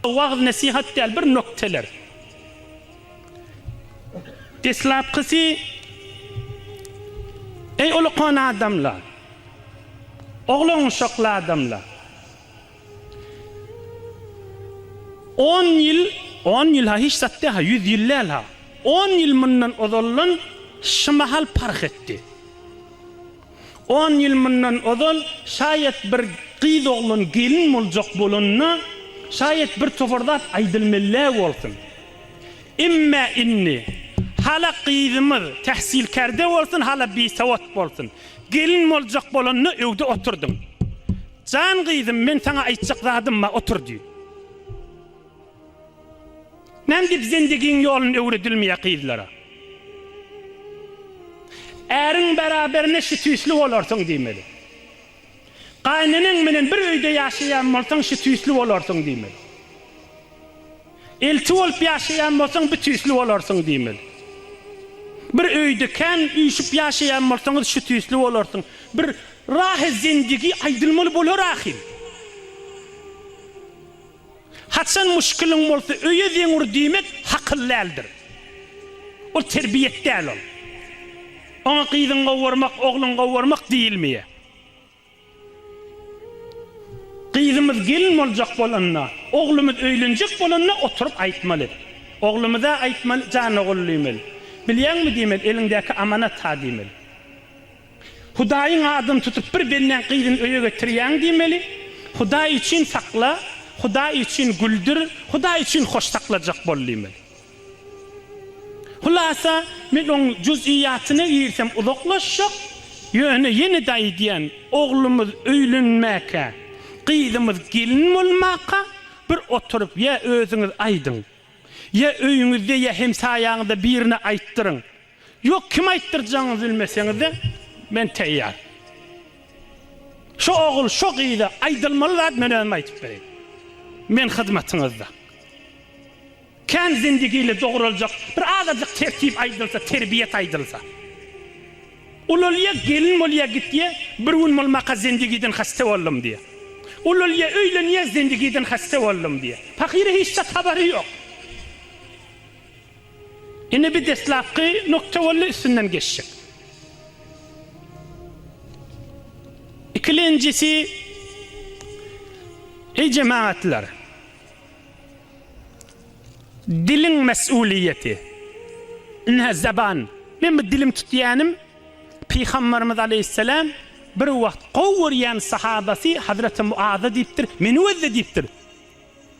Wagyz-nesihat däl, bir nokteler. Deslapkysy, Eý ulukan adamlar! Oglan-uşakly adamlar! On ýyl, on ýyl-ha hiç zat däl-ha, ýüz ýyl däl-ha, on ýyl mundan ozaldan şu mahal parh etdi. On ýyl mundan ozal şaýat bir gyz oglan gelin boljak bolanda şaýat bir topar zat aýdylmelä bolsun. Emmä indi hala gyzymyz tähsilkärde bolsun hala bisowat bolsun gelin boljak bolanda öwde oturdyň. Jan gyzym men saňa aýtjak zadym bar otur diý. Näme diýip zendigiň ýoluny öwredilmeýär gyzlara? Äriň beraberine şu tüýsli bolarsyň diýmeli. Gaýneneň menen bir öýde ýaşaýan bolsaň şu tüýsli bolarsyň diýmeli. Elti bolup ýaşaýan bolsaň bu tüýsli bolarsyň diýmeli. Bir öýde kän üýşüp ýaşaýan bolsaňyz şu tüýsli bolarsyň. Bir rahy zendigi aýdylmaly bolar ahym. Haçan muşkiliň bolsa öýe zeň ur diýmek hakyl däldir. Ol terbiýet däl ol. Oňa gyzyň gowurmak, ogluň gowurmak diýilmeýär. Gyzymyz gelin boljak bolanda, oglumyz öýlenjek bolanda oturyp aýtmaly. Oglumyza aýtmaly, jan ogul diýmeli. Bilýäňmi diýmeli, eliňdäki amanat-ha diýmeli. Hudaýyň adyny tutup bir bendäň gyzyny öýe getirýäň diýmeli. Hudaý üçin sakla, Hudaý üçin güldür, Hudaý üçin hoş saklajak bol diýmeli. Hulasa, men oň juz'iýatyna girsem uzaklaşjak, ýöne ýene-de aýdýan, oglumyz öýlenmäkä, gyzymyz gelin bolmaka bir oturyp ýa özüňiz aýdyň, ýa öýüňizde ýa hemsaýaňyzda birine aýtdyryň. Ýok kim aýtdyrjagyňyzy bilmeseňizde men taýýar. Şo ogul şo gyza aýdylmaly zat men özüm aýdyp bereýin. Men hyzmatyňyzda. Kän zindigile dogruljak bir azajyk tertip aýdylsa terbiýet aýdylsa. Ulalýa gelin bolýa gitýä bir gün bolmaka zindigiden hasta boldum diýä. Ulalýa öýlenýä zindigiden hasta boldum diýä. Pahyra hiç zat habary ýok. Ine bir deslapky nokta boldy üstünden geçjek. Ikilenjisi Eý jemagatlar! Diliň mes'uliýeti. Ine zeban. Men bu dilim tutýanym Pygambarymyz aleýhissalam bir wagt gowy görýän sahabasy Hazreti Muaza diýipdir, meni gözle diýipdir.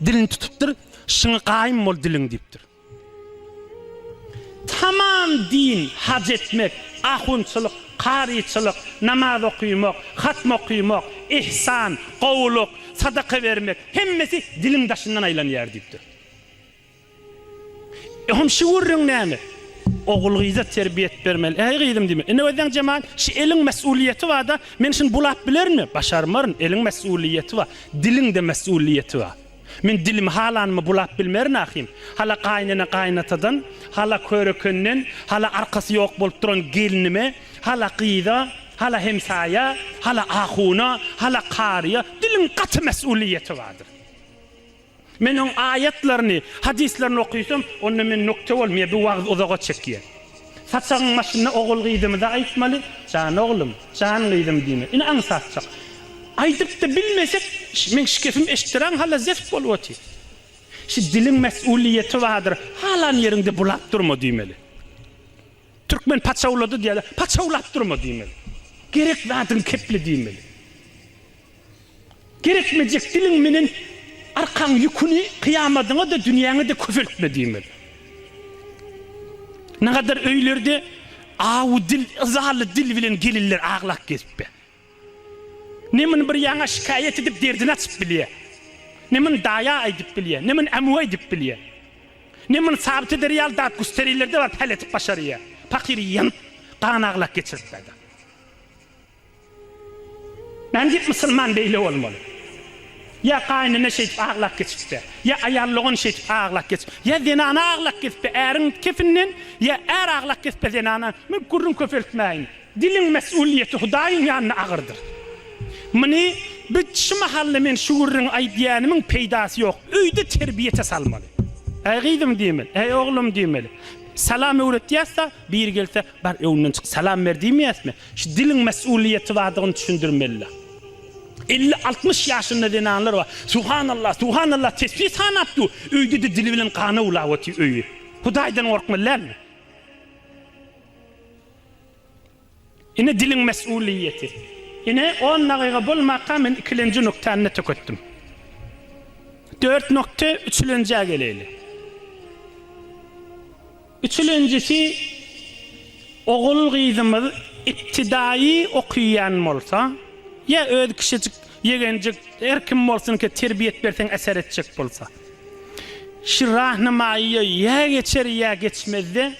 Dilini tutupdyr, şyňy gaýym bol diliň diýipdir. Tamam din, haj etmek, ahunçylyk, karyçylyk, namaz okymak, hatm okymak, ihsan, gowulyk, sadaka bermek, hemmesi diliň daşyndan aýlanýar diýipdir. Ehom şi gürrüň näme? Ogul-gyza terbiýet bermeli. Äý gyzym diýme. Ine gözleň jemagat, şi eliň mes'uliýeti bar-da, men şuny bulap bilerinmi? Başarmaryn. Eliň mes'uliýeti bar. Diliň-de mes'uliýeti bar. Men dilimi halanymy bulap bilmerin ahym. Hala gaýynene gaýynatadan, hala körekenden, hala arkasy ýok bolup duran gelnime, hala gyza, hala hemsaýa, hala ahuna, hala karyýa diliň gaty mes'uliýeti bardyr. Men oň aýatlaryny, hadyslaryny okysam, onda men nokta bolmaýar, bu wagyz uzaga çekýär. Saçagyň başynda ogul-gyzymyza aýtmaly, Jan oglum, jan gyzym diýmeli. Ine aňsatjak. Aýdyp-da bilmesek, meň şikefim eşitdiräň hala zeft bolup otyr. Şi diliň mes'uliýeti bardyr, halan ýeriňde bulap durma diýmeli. Türkmen paçawlady diýýärler, paçawlap durma diýmeli. Gerek zadyň kepli diýmeli. Gerekmejek diliň menen arkaň ýüküni kyýamadyňa-da, dünýäňe-de köpeltme diýmeli. Nagadar öýlerde awy dil, yzaly dil bilen gelinler aglap gezipbe. Ne muny bir ýaňa şikaýat edip derdini açyp bilýä. Ne muny daýa aýdyp bilýä, ne muny ämüwe aýdyp bilýä. Ne muny sabyt eder ýaly datgüsterilerde baryp häl etip başarýa. Pahyr ýanyp, gan aglap geçiripbe-de. Näme diýip musulman beýle bolmaly? Ýa gaýynene şeýdip aglap geçipde, ýa aýal dogan şeýdip aglap geçip, ýa zenana aglap gezipde äriň kefinden, ýa är aglap gezipde zenana, men gürrüň köpeltmäýin. Diliň mes'uliýeti Hudaýyň ýanynda agyrdyr. Muny. Bi şu mahalda men şu gürrüňi aýdýanymyň peýdasy ýok. Öýde terbiýete salmaly. Äý gyzym diýmeli, äý oglum diýmeli. Salam öwretýäs-de, biri gelse, bar öňünden çyk, salam ber diýmeýäsmi? Şu diliň mes'ulyýeti bardygyny düşündirmeli-le. Elli-altmyş ýaşynda zenanlar bar. Suhanallah, suhanallah tesbih sanap dur. Öýde-de dili bilen gana bulap otyr öýi. Hudaýdan gorkmaly dälmi? Ine diliň mes'ulyýeti. Ine on dagyga bolmaka men ikilenji nuktäni töketdim. Dört nokta üçülenjä geleýli. Üçülenjisi ogul-gyzymyz ibtidaýy okyýan bolsa, ýa öz kişijik, ýegenjik, her kim bolsun ki terbiýet berseň eser etjek bolsa. Şi rahnamaýy ýa geçer ýa geçmezde,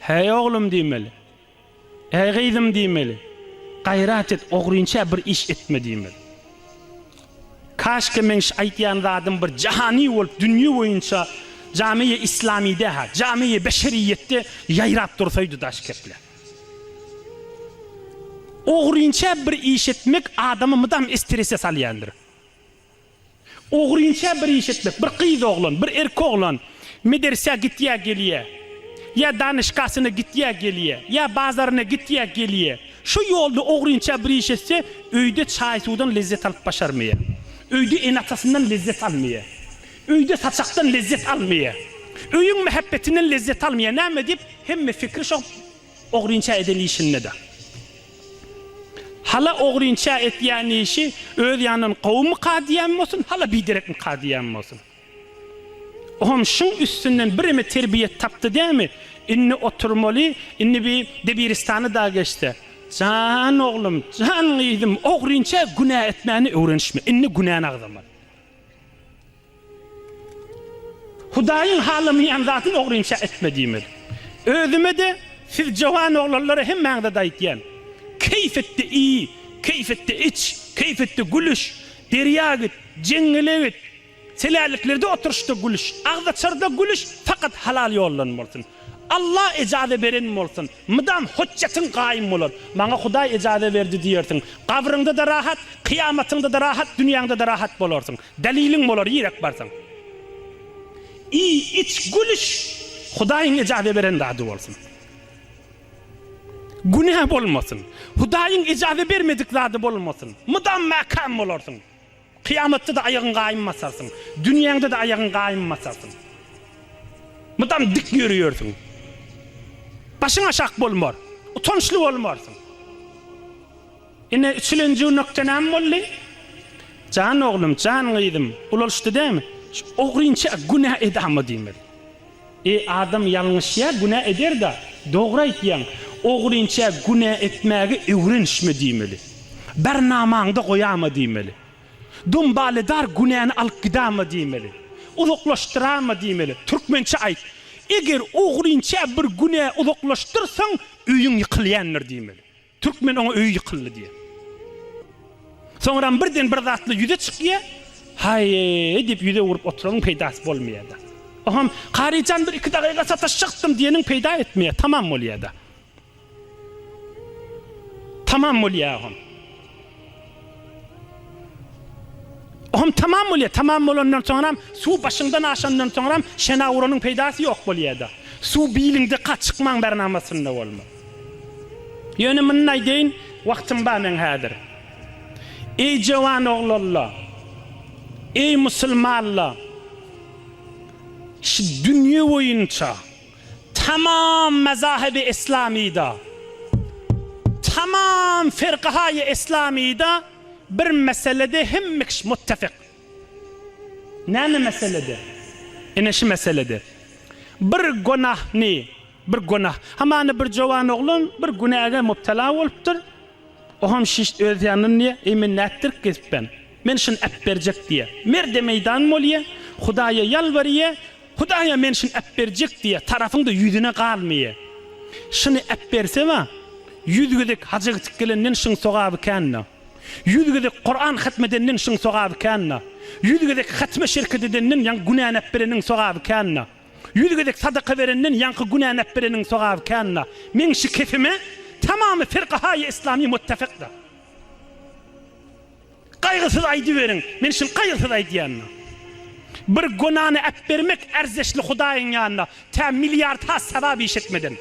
Häý oglum diýmeli. Äý gyzym diýmeli. Gaýrat et, ogrynça bir iş etme diýmeli. Kaşka meň şu aýtýan zadym bir jahany bolup dünýe boýunça jamiýe islamide-ha, jamiýe beşeriýetde ýaýrap dursaýdy daş keple. Ogrynça bir iş etmek adamy mydam estrese salýandyr. Ogrynça bir iş etmek, bir gyz oglan, bir erkek oglan medersä gitýä gelýä, ýa danyşgasyna gitýä gelýä, ýa bazaryna gitýä gelýä. Şu ýolda ogrynça bir iş etse, öýde çaý-suwdan lezzet alyp başarmaýar. Öýde ene-atasyndan lezzet almaýar. Öýde saçakdan lezzet almaýar. Öýüň mähebbetinden lezzet almaýar. Näme diýip, hemme fikri şo Ogrynça eden işinde-de. Hala ogrynça etýän işi öz ýanyndan gowumyka diýýän bolsun, hala biderekmika diýýän bolsun. Oňam şuň üstünden bireme terbiýet tapdy dämi? Indi oturmaly, indi bi debiristany da geçse. Jan oglum, jan gyzym, ogrynça günä etmäni öwrenişme. Indi günäni agzamaly. Hudaýyň halamaýan zadyny ogrynça etme diýmeli. Özüme-de, siz jowan oglanlara hemmäňize-de aýtýan. Keýp et-de iý, keýp et-de iç, keýp et-de gülüş, derýa git, jeňňele git, seläliklerde oturyşda gülüş, agzaçarda gülüş, fakat halal ýoldan bolsun. Alla ejaza beren bolsun, mydam hotjatyň gaýym bolar. Maňa Hudaý ejaza berdi diýersiň. Gabryňda-da rahat, kyýamatyňda-da rahat, dünýäňde-de rahat bolarsyň. Deliliň bolar ýerek barsaň. Iý, iç, gülüş Hudaýyň ejaza beren zady bolsun. Günä bolmasyn. Hudaýyň ejaza bermedik zady bolmasyn. Mydam mäkäm bolarsyň. Kyýamatda-da aýagyň gaýym basarsyň. Dünýäňde-de aýagyň gaýym basarsyň. Mydam dik ýöreýärsiň. Başyň aşak bolmar. Utançly bolmarsyň. Ine, üçülenji nokta näme boldy? Jan oglum, jan gyzym, ulalyşdy dämi? Şu ogrynça günä edama diýmeli. E, adam ýalňyşýar, günä eder-da. Dogry aýtýaň. Ogrynça günä etmäge öwrenişme diýmeli. Bernamaňda goýama diýmeli. Dumbaledar günäni alyp gidama diýmeli. Uzaklaşdyrama diýmeli. Türkmençe aýt. Eger ogrynça bir günä uzaklaşdyrsaň, öýüň ýykylýandyr diýmeli. Türkmen oňa öýi ýykyldy diýýär. Soňram birden bir zatlar ýüze çykýar. Haý-eý diýip ýüze urup oturanyň peýdasy bolmaýar-da. Oňam Karyjan bir iki dagyga sataşjakdym diýeniň peýda etmeýär, tamam bolýar-da. Tamam bolýar oňam. Oňam tamam bolýar. Tamam bolandan soňram suw başyňdan aşandan soňram şena uranyň peýdasy ýok bolýar-da. Suw biliňde ka çykmaň bernamasynda bolmaz. Ýöne muny aýdaýyn, wagtym bar meň häzir. Eý jowan oglanlar! Eý musulmanlar! Şu dünýe boýunça tamam mezahebi islamyda, tamam firkahaýy islamyda bir meselede hemme kişi muttefik. Näme meselede? Ine şu meselede. Bir günahny Bir günah. Hamana bir jowan oglan bir günäge mubtala bolupdyr. Oňam şişt öz ýanyndan diýýär, Eý, men nätdirip gezipmen? Men şuny äpberjek diýýär. Merde meýdan bolýar. Hudaýa ýalbarýar. Hudaýa men şuny äpberjek diýýär. Tarapyň-da ýüzüne galmaýar. Şuny äpberse-ba, ýüz gezek haja gitip gelenden şuň sogaby kän-de. Ýüz gezek Kuran hatm edenden şuň sogaby kän-de. Ýüz gezek hatma şirket edenden ýaňky günäni äpbereniň sogaby kän-de. Ýüz gezek sadaka berenden ýaňky günäni äpbereniň sogaby kända. Meň şi kefime tamamy firkahaýy islamy muttefykda. Gaýgysyz aýdyberiň. Men şuny gaýgysyz aýdýan. Bir gonany äpbermek ärzeşli Hudaýyň ýanynda, tä milliard has sawap iş etmeden.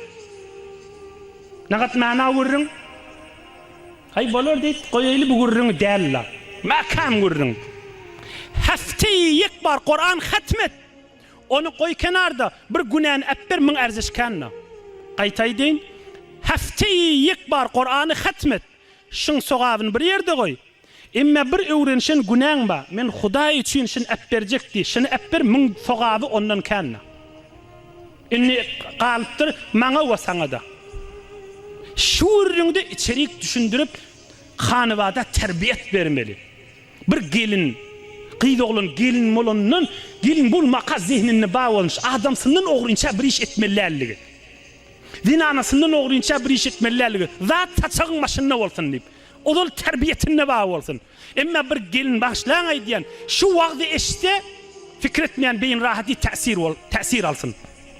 Nagat mana gürrüň. Aý bolar diýip goýaýly bu gürrüňi däl-la. Mäkäm gürrüň. Hefteýi ýek bar Kuran hatm et. Ony goý kenarda, bir günäni äpber müň ärzeş känna. Gaýta aýdaýyn. Hefteýi ýek bar Kurany hatm et. Şuň sogabyny bir ýerde goý. Emme bir öwrenişen günäň bar. Men Hudaý üçin şuny äpberjek diý. Şuny äpber müň sogaby ondan känna. Indi galypdyr maňa we saňa-da. Şu gürrüňde içerik düşündirip hanybada terbiýet bermeli. Bir gelin, gyz oglan gelin bolandan gelin bolmaka zehninde bar bolmuş adamsyndan ogrynça bir iş etmeli dälligi. Zenanasyndan ogrynça bir iş etmeli dälligi. Zat saçagyň başynda bolsun diýip. Ozal terbiýetinde bar bolsun. Emma bir gelin bagyşlaň aýdýan, şu wagzy eşitse, pikir etmeýän beýin rahat täsir bol, täsir alsyn.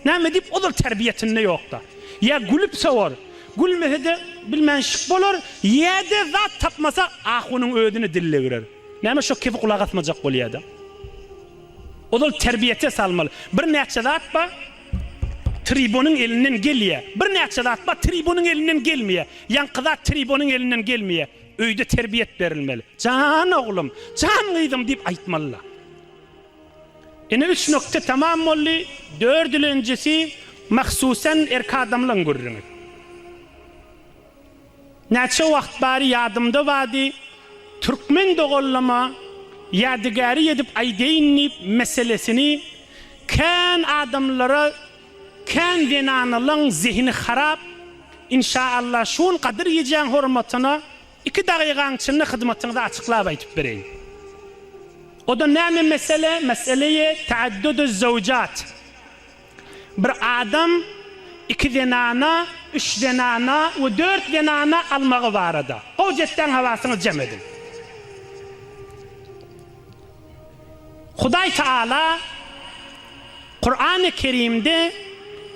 Näme diýip ozal terbiýetinde ýokda. Ýa gülüp sowar, gülmese-de bilmän şyk bolar, ýa-da zat tapmasa ahunyň özüne dil degirer. Näme şo kefi gulak asmajak bolýada. Ozal terbiýete salmaly. Birnäçe zat bar, tribonyň elinden gelýä. Birnäçe zat bar, tribonyň elinden gelmeýä. Ýaňky zat tribonyň elinden gelmeýä. Öýde terbiýet berilmeli. Jan oglum, jan gyzym diýip aýtmalylar. Ine üç nokta tamam boldy, dördülenjisi mahsusan erk adamlaň gürrüňi. Näçe wagt bari ýadymda bady, türkmen doganlama ýadygäri edip aýdaýyn diýip meselesini kän adamlara kän zenanalaň zehini harap inşa Allah şu gün Gadyr gijäň hormatyna iki dagygaň içinde hyzmatyňyza açyklap aýtyp bereýin. Oda näme mesele meseleýe taadduduz zewjat. Bir adam iki zenana, üç zenana we dört zenana almagy barada. Gowy etseň hawasyňyzy jem ediň. Hudaý Taala Kurany Kerimde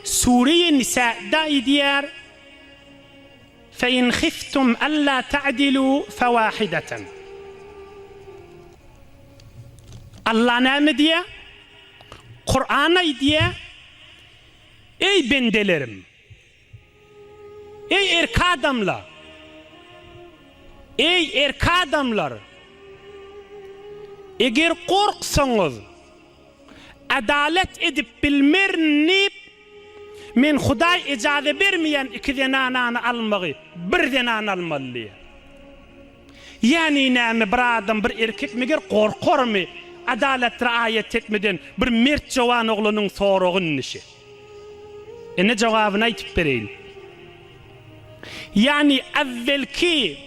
Sure-i Nisa'da aýdýar, Fe in hiftum alla ta'dilu fewahideten. Allah näme diýýär? Kuran aýdýar, Eý bendelerim! Eý erk adamlar! Eý erk adamlar! Eger gorksaňyz, adalat edip bilmerin diýip, men Hudaý ejaza bermeýän iki zenanany almagy, bir zenany almaly diýýär. Ýagny näme bir adam bir erkek meger gorkarmy adalat raýat etmeden bir mert jowan oglanyň soragy indi şi. Ine jogabyny aýtyp bereýin. Ýagny äwwelki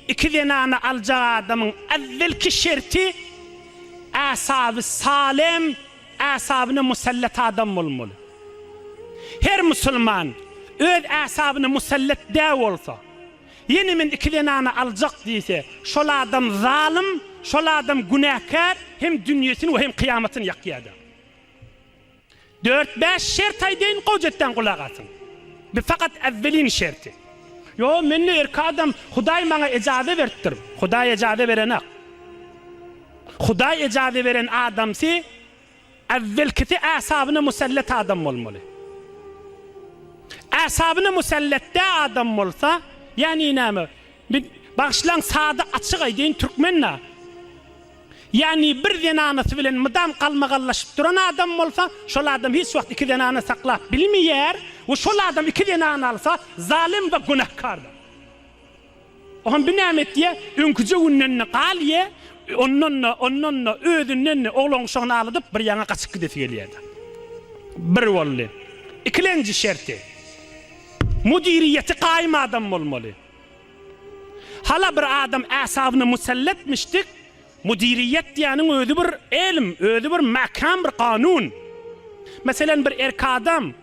iki zenany aljak adamyň äwwelki şerti äsaby salem äsabyna musallat adam bolmaly. Her musulman öz äsabyna musallat dä bolsa. Ýene men iki zenany aljak diýse, şol adam zalym, şol adam günäkär, hem dünýesini we hem kyýamatyny ýakýada. Dört-bäş şert aýdaýyn, gowjetden gulak asyň. Bu fakat äwwelin şerti. Ýo, mende erki adam, Hudaý maňa ejaza beripdir. Hudaý ejaza berenak. Hudaý ejaza beren adamsy Äwwelkisi äsabyna musallet adam bolmaly. Äsabyna musallet dä adam bolsa, ýagny näme, men, bagyşlaň sada açyk aýdaýyn türkmen-dä. Ýagny bir zenanasy bilen mydam galmagallaşyp duran adam bolsa, şol adam hiç wagt iki zenana saklap bilmeýär we şol adam iki zenana alsa, zalym we günäkärdir. Oňam bi näme etýä, öňküje günden-de galýa, ondan-da, ondan-da, özünden-de oglan-uşagyny agladyp, bir ýaňa gaçyp gidesi gelýä-de. Bir boldy. Ikilenji şerti, müdiriýeti gaýym adam bolmaly. Hala bir adam äsabyna musallatmyşdyk, müdiriýet diýýäniň özi bir elm, özi bir mäkäm bir kanun. Meselem, bir erk adam,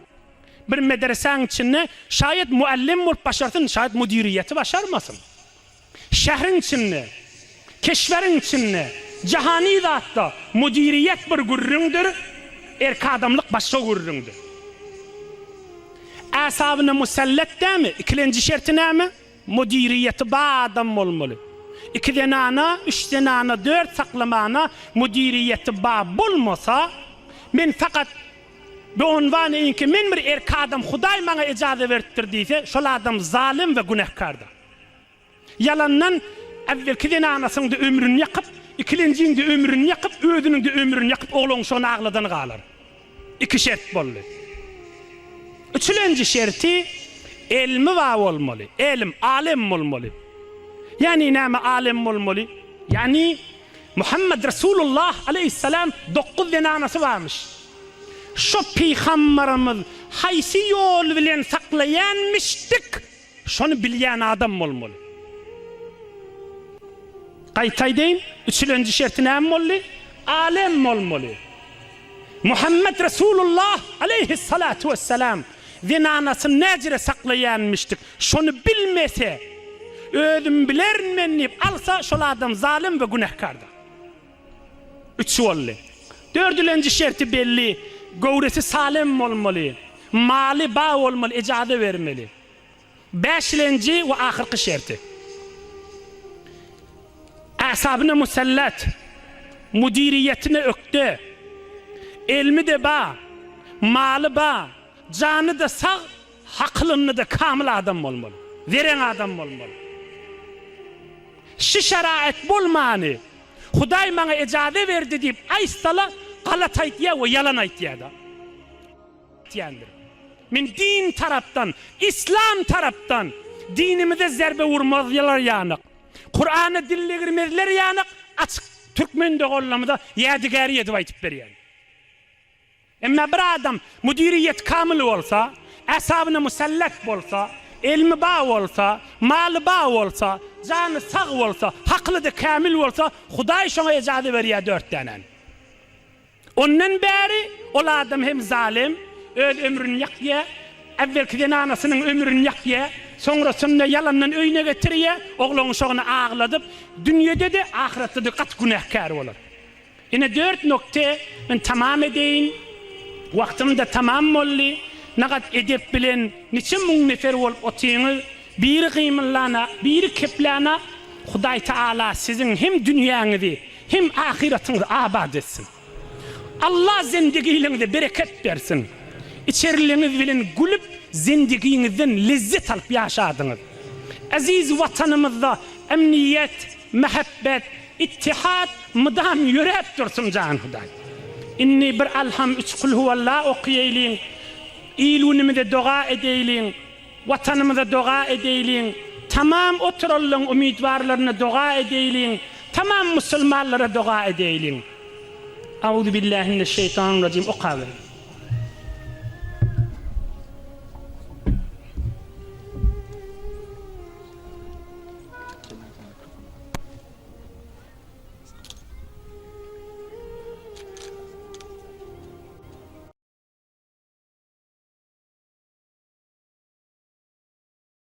Bir medresäň içinde şaýat muallim bolup başarsyn, şaýat müdiriýeti başarmasyn. Şähriň içinde, keşweriň içinde, jahany zatda müdiriýet bir gürrüňdir, erk adamlyk başga gürrüňdir. Äsabyna musallat dämi? Ikilenji şerti näme? Müdiriýeti bar adam bolmaly. Iki zenana, üç zenana, dört saklamana müdiriýeti ba bolmasa, men fakat Beonwaneýinki men bir erk adam Hudaý maňa ejaza beripdir diýse, şol adam zalym we günäkärdir. Ýalandan äwwelki zenanasynyň-da ömrüni ýakyp, ikilenjiň-de ömrüni ýakyp, özüniň-de ömrüni ýakyp oglan-uşagyny agladan galar. Iki şert boldy. Üçülenji şerti elmi bar bolmaly. Elm, alem bolmaly. Ýagny näme alem bolmaly? Ýagny Muhammed Resulullah aleýhissalam dokuz zenanasy barmyş. Şo pygambarymyz haýsy ýol bilen saklaýanmyşdyk, şony bilýän adam bolmaly. Gaýta aýdaýyn, üçülenji şerti näme boldy? Alem bolmaly. Muhammed Resulullah aleýhissalatu wessalam zenanasyny näjire saklaýanmyşdyk, şony bilmese, özüm bilerin men diýip alsa, şol adam zalym we günäkärdir. Üç boldy. Dördülenji şerti belli, göwresi salem bolmaly, maly ba bolmaly, ejaza bermeli. Bäşilenji we ahyrky şerti. Äsabyna musallat, müdiriýetine ökde, elmi-de ba, maly ba, jany-da sag, hakylynda-da kamyl adam bolmaly. Zereň adam bolmaly. Şi şeraet bolmany, Hudaý maňa ejaze berdi diýip aýtsala, galat aýtýar we ýalan aýtýar-da. Diýendir. Men din tarapdan, islam tarapdan dinimize zerbe urmazlar ýanak, Kurana dil degirmezler ýanak açyk türkmen doganlarymyza ýädigäri edip aýtyp berýän. Emma bir adam müdiriýeti kamyl bolsa, äsabyna musallat bolsa, elmi ba bolsa, maly ba bolsa, jany sag bolsa, hakyly-da kämil bolsa, Hudaý şoňa ejaza berýär dört dänäni. Ondan bäri ol adam hem zalym, öz ömrüni ýakýar, äwwelki zenanasynyň ömrüni ýakýar, soňrasynda ýalandan öýüne getirýär, oglan-uşagyny agladyp, dünýede-de, ahyretde-de gaty günäkär bolar. Ine dört nokte, men tamam edeýin, wagtym-da tamam boldy, nagat edep bilen niçe müň nefer bolup otyňyz, biri gymyldana, biri kepläna, Hudaý Taala siziň hem dünýäňizi, Hem ahyratyňyzy abat etsin. Allah zendigiliňize bereket bersin. Içeriliňiz bilen gülüp zendigiňizden lezzet alyp ýaşadyňyz. Eziz watanymyzda emniýet, mähebbet, ittihat mydam ýöräp dursun jan Hudaý. Indi bir Alham üç kulhuwalla okaýaýlyň. Il-günümize doga edeýliň. Watanymyza doga edeýliň, tamam oturanlaň umydwarlaryna doga edeýliň, tamam musulmanlara doga edeýliň. Auzubillahi mineşşeýtanirrajim okaberiň.